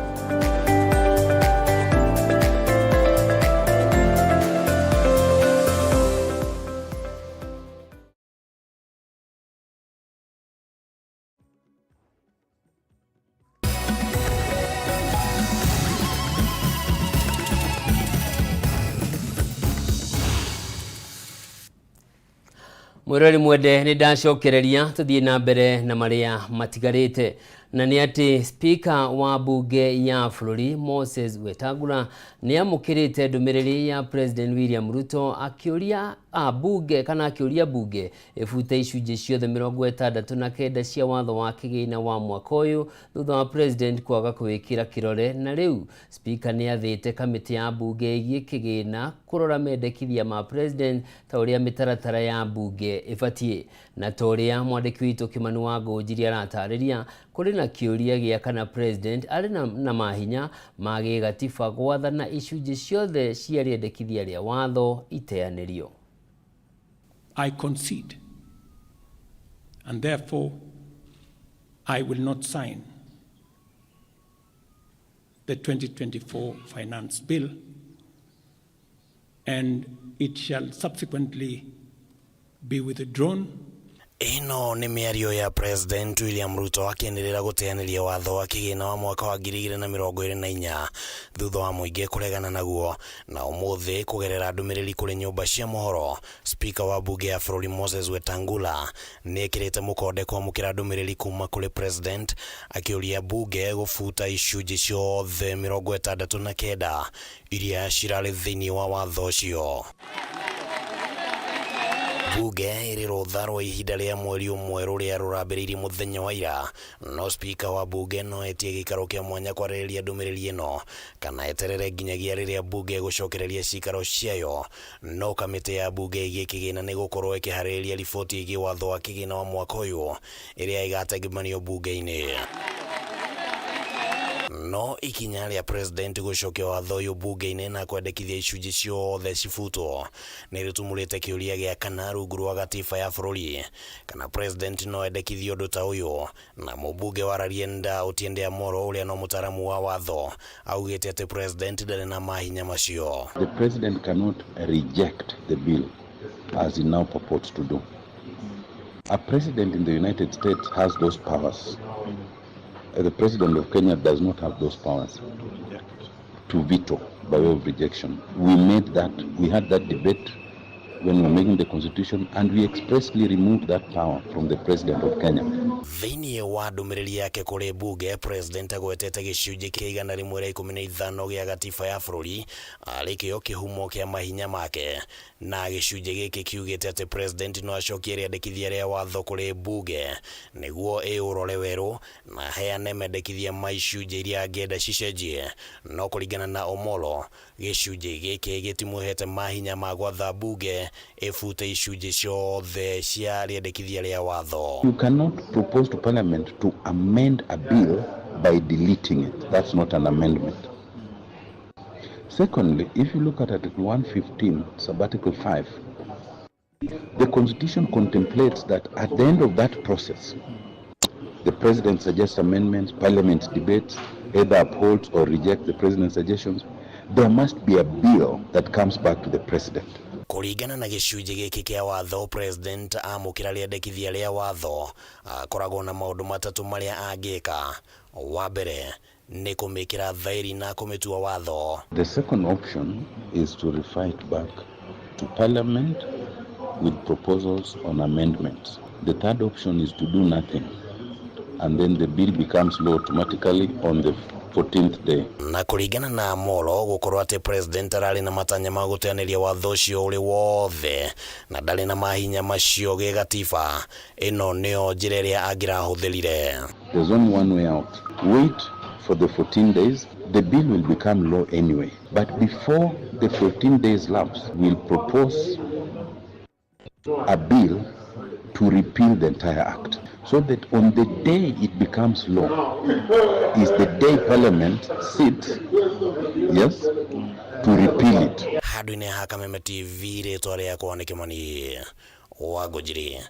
Mwĩroreri mwende, nĩ ndacokereria tũthiĩ na mbere na marĩa matigarĩte, na nĩ atĩ Speaker wa bunge ya bũrũri Moses Wetangula nĩ amũkĩrĩte ndũmĩrĩri ya President William Ruto akĩũria bunge kana akĩũria bunge ĩbute icunjĩ ciothe 69 cia watho wa kĩgĩna wa mwaka ũyũ thutha wa President kwaga kũwĩkĩra kĩrore, na rĩu Speaker nĩ athĩte kamĩtĩ ya bunge ĩgiĩ kĩgĩna kũrora mendekithia ma President ta ũrĩa mĩtaratara ya bunge ĩbatiĩ. Na ta ũrĩa mwandĩki witũ Kĩmani wa Ngũnjiri aratarĩria, kũrĩ na kĩũria gĩa kana President arĩ na mahinya ma gĩgatiba gwathana icunjĩ ciothe cia rĩendekithia rĩa watho iteanĩrio. I concede, and therefore I will not sign the 2024 Finance Bill, and it shall subsequently be withdrawn. Ĩno nĩ mĩario ya President William Ruto akĩanĩrĩra gũteanĩria watho wa kĩgĩna wa mwaka wa 2024 thutha wa mũingĩ kũregana naguo, na ũmũthĩ kũgerera ndũmĩrĩri kũrĩ nyũmba cia mohoro, Speaker wa bunge ya bũrũri Moses Wetangula nĩ ekĩrĩte mũkonde kwamũkĩra ndũmĩrĩri kuma kũrĩ President akĩũria bunge gũbuta icunjĩ ciothe 69 iria cirarĩ thĩinĩ wa watho ũcio. Bunge ĩrĩ rũtha rwa ihinda rĩa mweri ũmwe rũrĩa rũrambĩrĩirie mũthenya wa ira, no Speaker wa bunge no etie gĩikaro kĩa mwanya kwarĩrĩria ndũmĩrĩri ĩno kana eterere nginyagia rĩrĩa bunge ĩgũcokereria cikaro ciayo. No kamĩtĩ ya bunge ĩgiĩ kĩgĩna nĩ gũkorwo ĩkĩharĩrĩria riboti ĩgiĩ watho wa kĩgĩna wa mwaka ũyũ ĩrĩa ĩgatengemanio bunge-inĩ. No ikinya rĩa President gũcokia watho ũyũ bunge-inĩ na kwendekithia icunjĩ ciothe cibutwo nĩ rĩtumũrĩte kĩũria gĩa kana rungu rwa gatiba ya bũrũri kana President no endekithie ũndũ ta ũyũ. Na mũmbunge wa Rarienda Otiende Amollo ũrĩa no mũtaaramu wa watho augĩte atĩ President ndarĩ na mahinya macio. The President cannot reject the bill. as he now purports to do. A president in the United States has those powers. The president of Kenya does not have those powers to veto by way of rejection. We made that, we had that debate when we were making the constitution, and we expressly removed that power from the president of Kenya. Thĩinĩ wa ndũmĩrĩri yake kũrĩ mbunge, president agwetete gĩcunjĩ kĩa 115 gĩa gatiba ya bũrũri arĩ kĩo kĩhumo kĩa mahinya make, na gĩcunjĩ gĩkĩ kiugĩte atĩ president no acokie rĩandĩkithia rĩa watho kũrĩ mbunge nĩguo ĩũrore werũ na heane mendekithia ma icunjĩ iria angĩenda cicenjie. No kũringana na Omolo, gĩcunjĩ gĩkĩ gĩtimũhete mahinya ma gwatha mbunge ĩbute icunjĩ ciothe cia rĩendekithia rĩa watho. You cannot propose to Parliament to amend a bill by deleting it. That's not an amendment. Secondly, if you look at Article 115, Subarticle 5, the Constitution contemplates that at the end of that process, the President suggests amendments, Parliament debates, either upholds or rejects the President's suggestions. There must be a bill that comes back to the President. Kũringana na gĩcunjĩ gĩkĩ kĩa watho, president amũkĩra rĩendekithia rĩa watho akoragwo na maũndũ matatũ marĩa angĩka. Wa mbere nĩ kũmĩkĩra thaĩri na kũmĩtua watho. The second option is to refer it back to Parliament with proposals on amendments. The third option is to do nothing, and then the bill becomes law automatically on the 14th day. Na kũringana na Amolo, gũkorwo atĩ president ararĩ na matanya ma gũteanĩria watho ũcio ũrĩ wothe na ndarĩ na mahinya macio gĩgatiba, ĩno nĩyo njĩra ĩrĩa angĩrahũthĩrire. There's only one way out. Wait for the 14 days. The bill will become law anyway. But before the 14 days lapse, we'll propose a bill to repeal the entire act, so that on the day it becomes law is the day Parliament sits, yes, to repeal it. Handũ-inĩ ha Kameme TV, rĩtwa rĩakwa nĩ Kĩmani wa Ngũnjiri.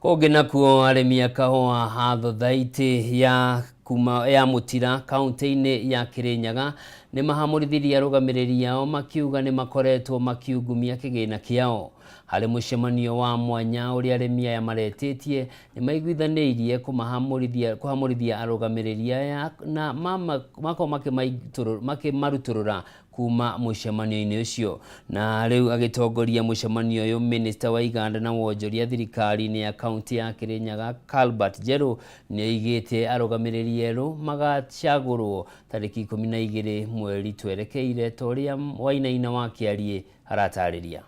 Kũngĩ nakuo, arĩmi a kahũa a thothaitĩ ya kuma ya Mũtira kaunti-inĩ ya Kĩrĩnyaga nĩ mahamũrithirie arũgamĩrĩri ao makiuga nĩ makoretwo makiungumia kĩgĩna kĩao. Harĩ mũcemanio wa mwanya ũrĩa arĩmi aya maretĩtie, nĩ maiguithanĩirie kũhamũrithia arũgamĩrĩri aya na makorwo makĩmarutũrũra kuma mũcemanio-inĩ ũcio. Na rĩu agĩtongoria mũcemanio ũyũ, Minister wa iganda na wonjoria thirikari-inĩ ya kaunti ya Kĩrĩnyaga Calbert Njerũ nĩ oigĩte arũgamĩrĩri erũ magacagũrwo tarĩki 12 mweri twerekeire, ta ũrĩa Wainaina wa Kĩariĩ aratarĩria.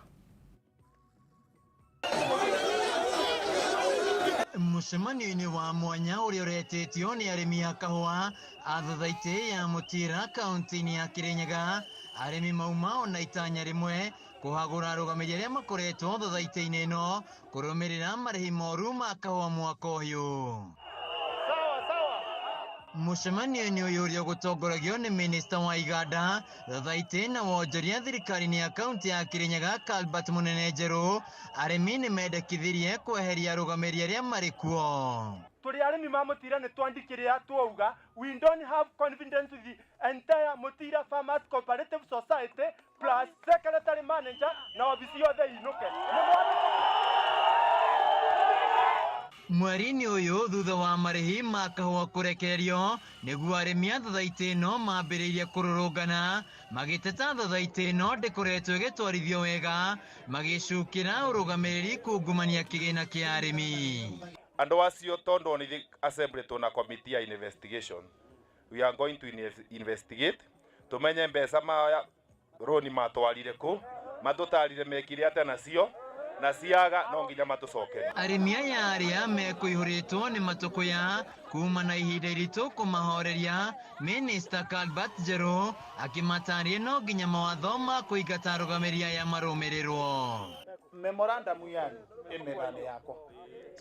Mũcemanio-inĩ wa mwanya ũrĩa ũretĩtio nĩ arĩmi a kahũa a thothaitĩ ya Mũtira kaunti-inĩ ya Kĩrĩnyaga, arĩmi mauma ona itanya rĩmwe kũhagũra arũgamĩrĩri arĩa makoretwo thothaitĩ-inĩ ĩno kũrũmĩrĩra marĩhi moru ma kahũa mwaka ũyũ. Mũcemanio-inĩ ũyũ ũrĩa ũgũtongoragio nĩ minista wa iganda thothaitĩ na wonjoria thirikari-inĩ ya kaunti ya Kĩrĩnyaga Calbert Mũnene Njerũ, arĩmi nĩ mendekithirie kweheria arũgamĩrĩri arĩa marĩ kuo. Tũrĩ arĩmi ma Mũtira nĩ twandĩkĩrĩa twauga we don't have confidence with the entire Mũtira Farmers Cooperative Society plus secretary manager na obici yothe inũke. Mweri-inĩ ũyũ thutha wa marĩhi ma kahũa kũrekererio nĩguo arĩmi a thothaitĩ ĩno mambĩrĩirie kũrũrũngana magĩteta thothaitĩ ĩno ndĩkoretwo ĩgĩtwarithio wega, magĩcukĩra ũrũgamĩrĩri kungumania kĩgĩna kĩa arĩmi. Andũ acio tondũ nĩ assembly tuna committee ya investigation, we are going to investigate tumenye mbeca ma roni matwarire kũ, matũtarire mekire atĩa nacio na ciaga no nginya matũcokerie. Arĩmi aya arĩa mekũihũrĩtwo nĩ matũkũya kuma na ihinda iritũ kũmahoreria, Minister Calbert Njerũ akĩmatarĩria no nginya mawatho ma kũingata arũgamĩrĩri aya marũmĩrĩrwo. Memorandum yanyu ĩ metha-inĩ yakwa,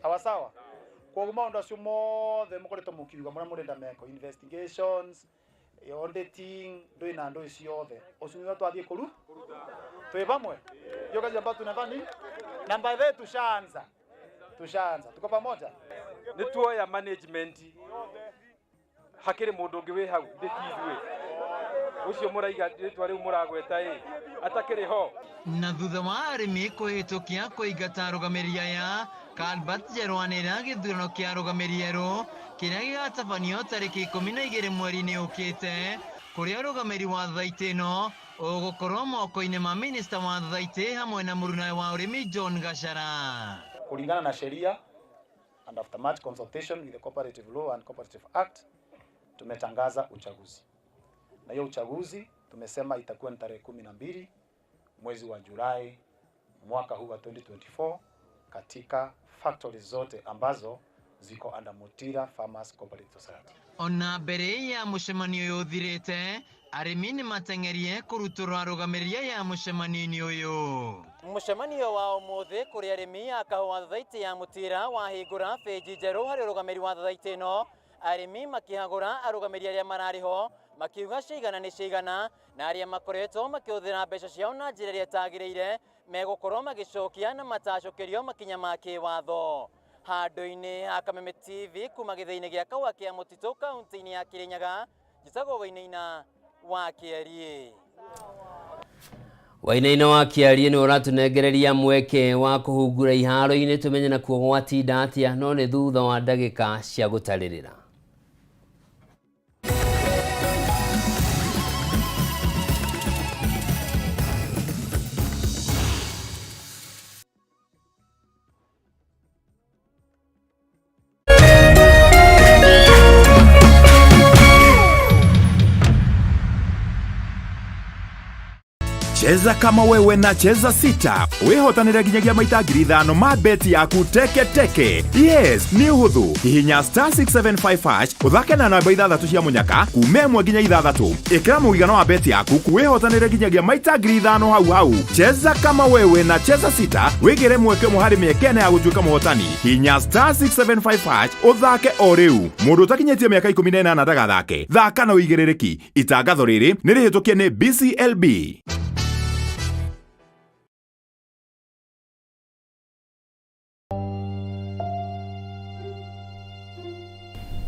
sawa sawa. Koguo maũndũ acio mothe mũkoretwo mũkiuga mũrĩa mũrenda meko investigations, auditing, ndũĩ na ndũĩ ciothe, ũcio nĩguo twathiĩ kũru twĩ vamwe. Hiyo kazi ambayo tunafanya na by the way tushaanza, tuko pamoja. Nĩ tuoya management, hakĩrĩ mũndũ ũngĩ wĩ hau ndĩtithuĩ ũcio mũraiga rĩtwa rĩu mũragweta ĩ atakĩrĩ ho. Na thutha wa arĩmi kũhĩtũkia kũingata arũgamĩrĩri aya, Calvert Njerwanĩra gĩthurano kĩa arũgamĩrĩri erũ kĩrĩa gĩgatabanio tarĩki 12 mweri-inĩ ũkĩte, kũrĩa ũrũgamĩrĩri wa thaitĩ ĩno ũgũkorwo moko-inĩ ma minista wa thaitĩ hamwe na mũrunawe wa ũrĩmi John Gachara. Kulingana na sheria and after much consultation with the Cooperative Law and Cooperative Act, tumetangaza uchaguzi, na hiyo uchaguzi tumesema itakuwa ni tarehe 12 mwezi wa Julai mwaka huu wa 2024 katika factories zote ambazo ziko under Mutira Farmers Cooperative Society. Ona mbere ya mũcemanio ũyũ ũthirĩte, arĩmi nĩ mateng'erie kũrutũrũra arũgamĩrĩri aya mũcemanio-inĩ ũyũ. Mũcemanio wa ũmũthĩ kũrĩ arĩmi a kahũa thaitĩ ya Mutira wahingũra bĩnji njerũ harĩ ũrũgamĩrĩri wa thaitĩ ĩno, arĩmi makĩhagũra arũgamĩrĩri arĩa mararĩ ho makiuga cigana nĩ cigana, na arĩa makoretwo makĩhũthĩra mbeca ciao na njĩra ĩrĩa ĩtagĩrĩire megũkorwo magĩcokia na matacũkĩrio makinya ma kĩwatho. Handũ-inĩ ha Kameme TV kuma gĩthĩi-inĩ gĩa kahũa kĩa Mũtitũ kaunti-inĩ ya Kĩrĩnyaga, njĩtagwo Wainaina wa Kĩariĩ. Wainaina wa Kĩariĩ nĩ ũratũnengereria mweke wa kũhungura iharo-inĩ tũmenye nakuo gwatinda atĩa, no nĩ thutha wa ndagĩka cia gũtarĩrĩra. Cheza kama wewe na Cheza Sita wihotanire nginyagia maita 5,000 ma beti yaku teke teke. Yes, nĩ ũhũthũ. Hihinya star 675 hash ũthake na namba 6 cia mũnyaka kuma 1 nginya 6. Ĩkĩra mũigana wa beti yaku wihotanire nginyagia maita 5,000 hau hau. Cheza kama wewe na Cheza Sita wĩgĩre mweke ũmwe harĩ mĩeke ĩna ya gũtuĩka mũhotani. Hihinya star 675 hash ũthake o rĩu. Mũndũ ũtakinyĩtie mĩaka 18 ndagathake. Thaka na ũigĩrĩrĩki. Itangatho rĩrĩ nĩ rĩhĩtũkie nĩ BCLB.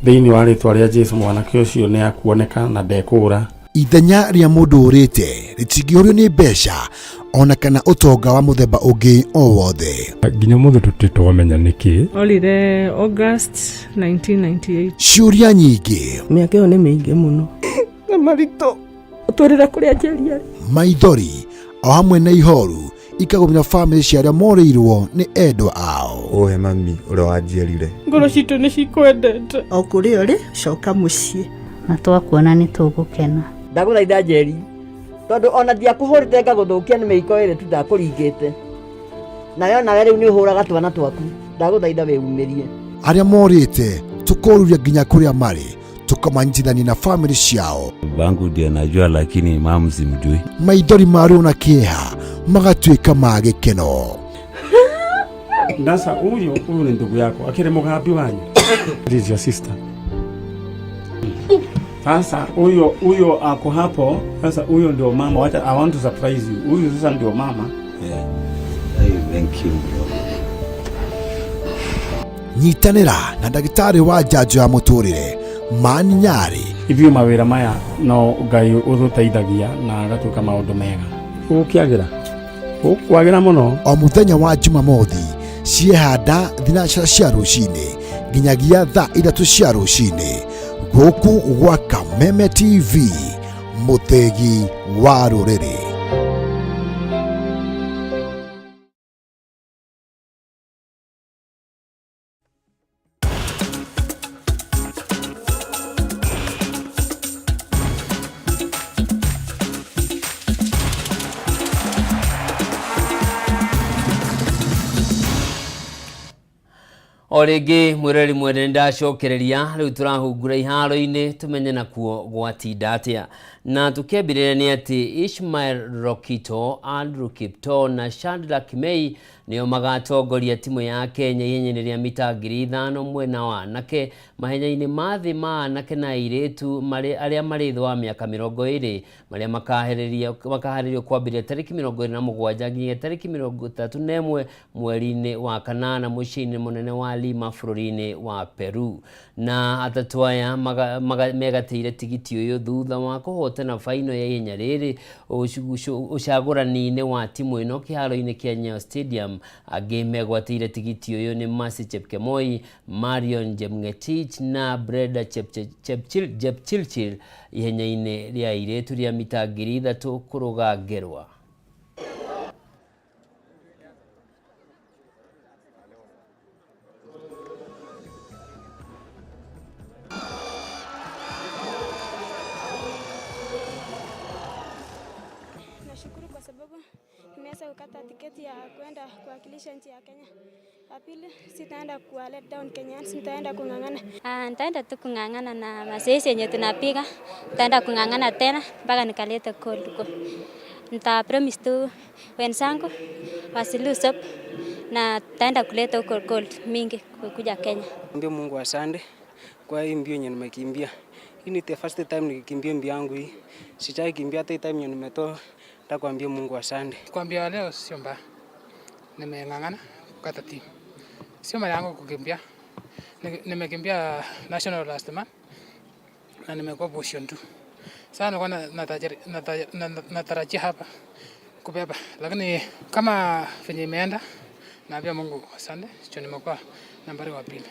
Thĩinĩ wa rĩtwa rĩa Jesu mwanake ũcio nĩ akuoneka na ndekũũra. Ithenya rĩa mũndũ ũrĩte rĩtingĩũrio nĩ mbeca ona kana ũtonga wa mũthemba ũngĩ o wothe. Nginya ũmũthĩ tũtirĩ twamenya nĩkĩ. Orire August 1998. Ciũria nyingĩ, Mĩaka ĩyo nĩ mĩingĩ mũno. Na maritũ ũtwĩrĩre kũrĩa Njeri arĩ. maithori o hamwe na ihoru ikagũmĩra bamĩrĩ cia arĩa morĩirwo nĩ endwa ao. Ũhe mami ũrĩa wanjiarire. Ngoro citũ nĩ cikwendete. O kũrĩa ũrĩ, coka mũciĩ. Na twakuona nĩ tũgũkena. Ndagũthaitha Njeri, tondũ ona ndiakũhũrĩte ngagũthũkia nĩ mĩiko ĩrĩ tu ndakũringĩte, nawe onawe rĩu nĩ ũhũraga twana twaku, ndagũthaitha wĩumĩrie. Arĩa morĩte tũkoruria nginya kũrĩa marĩ, tũkamanyitithania na bamĩrĩ ciao. Babangu ndiye najua, lakini mamu simjui. Maithori ma ruo na kĩeha magatuĩka ma gĩkeno. Sasa huyu huyu ni ndugu yako akiri mugambi wanyu. This is your sister. Sasa huyo huyo ako hapo. Sasa huyo ndio mama. Wacha, I want to surprise you. Huyu sasa ndio mama. Yeah. Hey, thank you bro. Nyitanĩra na ndagĩtarĩ wa njanjo ya mũtũrĩre Mani Nyarĩ. Ithuĩ mawĩra maya no Ngai ũtũteithagia na agatuĩka maũndũ mega. Gũkĩagĩra gũkwagĩra mũno. O mũthenya wa Jumamothi ciehanda thinacara cia rũcinĩ nginyagia thaa 3 cia rũcinĩ gũkũ gwa Kameme TV, mũthĩgi wa rũrĩrĩ. O rĩngĩ mwĩroreri mwende nĩndacokereria rĩu tũrahungura iharo-inĩ tũmenye nakuo gwatinda atĩa. Na tũkĩambĩrĩria nĩ atĩ Ishmael Rokito, Andrew Kiptoo na Shadrack Kimei nĩo magatongoria timu ya Kenya ihenya-inĩ rĩa mita 5,000 mwena wa anake mahenya-inĩ ma thĩ ma anake na airĩtu arĩa marĩ thĩ wa mĩaka 20 Marĩa makaharĩrio kwambĩrĩria tarĩki 27 nginya tarĩki 31 mweri-inĩ wa kanana mũciĩ-inĩ mũnene wa Lima bũrũri-inĩ wa Peru. Na atatũ aya megatĩire tigiti ũyũ thutha wa kũhotana baino ya ihenya rĩrĩ ũcagũrani-inĩ wa timu ĩno kĩharo-inĩ kĩa Nyayo Stadium. Angĩ megwatĩire tigiti ũyũ nĩ Mercy Chepkemoi, Marion Jemngetich na Brenda Jepchirchir ihenya-inĩ rĩa airĩtu rĩa mita 3000 kũrũga ngerwa. Nashukuru kwa sababu nimeweza kukata tiketi ya kwenda kuwakilisha nchi ya Kenya. Ya pili, sitaenda kuwa let down Kenyans, nitaenda kung'ang'ana. Nitaenda tu kung'ang'ana na mazoezi yenye tunapiga, nitaenda kung'ang'ana tena mpaka nikalete gold huko. Nita promise tu wenzangu wasi lose hope na tutaenda kuleta huko gold mingi kuja Kenya. Ambia Mungu asante kwa hii mbio yenye nimekimbia. Hii ni the first time nikikimbia mbio yangu hii. Sijai kimbia hata time yenye nimetoa. Nitakwambia Mungu asante. Kuambia leo sio mbaya. Nimeng'ang'ana kukata timu. Sio mara yangu kukimbia. Nimekimbia national last month na nimekuwa position 2. Sasa nilikuwa natarajia hapa kubeba, lakini kama venye imeenda naambia Mungu asante, sio nimekuwa nambari wa pili.